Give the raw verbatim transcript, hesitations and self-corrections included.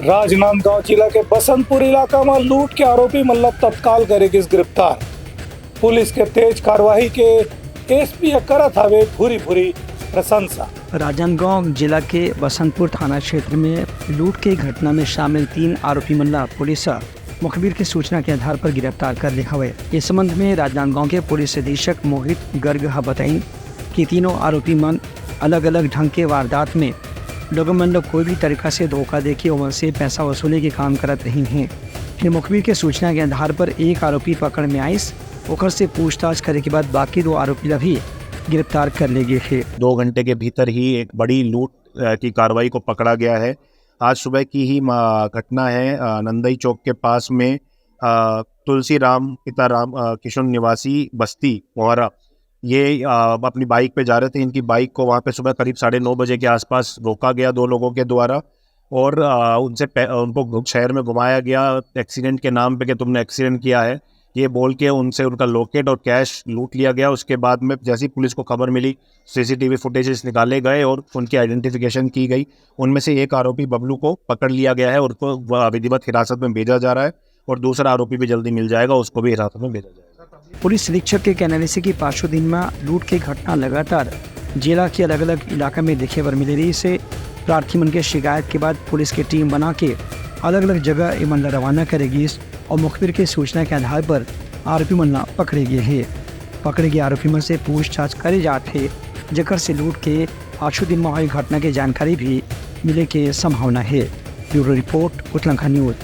राजनांदगांव जिला के बसंतपुर इलाका म लूट के आरोपी मन ल तत्काल करे गिस गिरफ्तार। पुलिस के तेज कार्रवाई के एसपी ह करत हवे भूरी भूरी प्रशंसा। राजनांदगांव जिला के बसंतपुर थाना क्षेत्र में लूट के घटना में शामिल तीन आरोपी मन ला पुलिस ह मुखबिर के सूचना के आधार पर गिरफ्तार कर ले हवे। इस संबंध में राजनांदगांव के पुलिस अधीक्षक मोहित गर्ग ह बताइन कि तीनों आरोपी मन अलग-अलग ढंग के वारदात में लोगन मन ल कोई भी तरीका से धोखा देके ओमन से पैसा वसूले के काम करत रहिन हे। फिर मुखबिर के सूचना के आधार पर एक आरोपी पकड़ में आइस, ओकर से पूछताछ करे के बाद बाकी दो आरोपी ला भी गिरफ्तार कर ले गे हे। दो घंटे के भीतर ही एक बड़ी लूट, अ, की कार्रवाई को पकड़ा गया है। आज सुबह की ही मा-, घटना है, अ, नंदई चौक के पास में, अ, तुलसी राम, पिता राम, अ, किशुन निवासी बस्ती मोहरा, ये, अ, अपनी बाइक पे जा रहे थे। इनकी बाइक को वहाँ पे सुबह करीब साढ़े नौ बजे के आसपास रोका गया दो लोगों के द्वारा और, अ, उनसे पै-, उनको घु-, शहर में घुमाया गया एक्सीडेंट के नाम पे कि तुमने एक्सीडेंट किया है, ये बोल के उनसे उनका लॉकेट और कैश लूट लिया गया। उसके बाद में जैसे ही पुलिस को खबर मिली, सीसीटीवी फुटेजेस निकाले गए और उनकी आइडेंटिफिकेशन की गई। उनमें से एक आरोपी बबलू को पकड़ लिया गया है और उसको व-, विधिवत हिरासत में भेजा जा रहा है और दूसरा आरोपी भी जल्दी मिल जाएगा, उसको भी हिरासत में भेजा जाएगा। पुलिस अधीक्षक के कहना रहिस कि पाछू दिन में लूट के घटना लगातार जिला के अलग-अलग इलाका में देखे बर मिले रहिस हे। प्रार्थी मन के शिकायत के बाद पुलिस के टीम बना के अलग-अलग जगह ए मन ला रवाना करे गिस और मुखबिर के सूचना के आधार पर आरोपी मन ला पकड़े गे हे। पकड़े गे आरोपी मन से पूछताछ करे जात हे, जेकर से लूट के पाछू दिन में होए घटना के जानकारी भी मिले के संभावना हे। Bureau report, Utlanga news.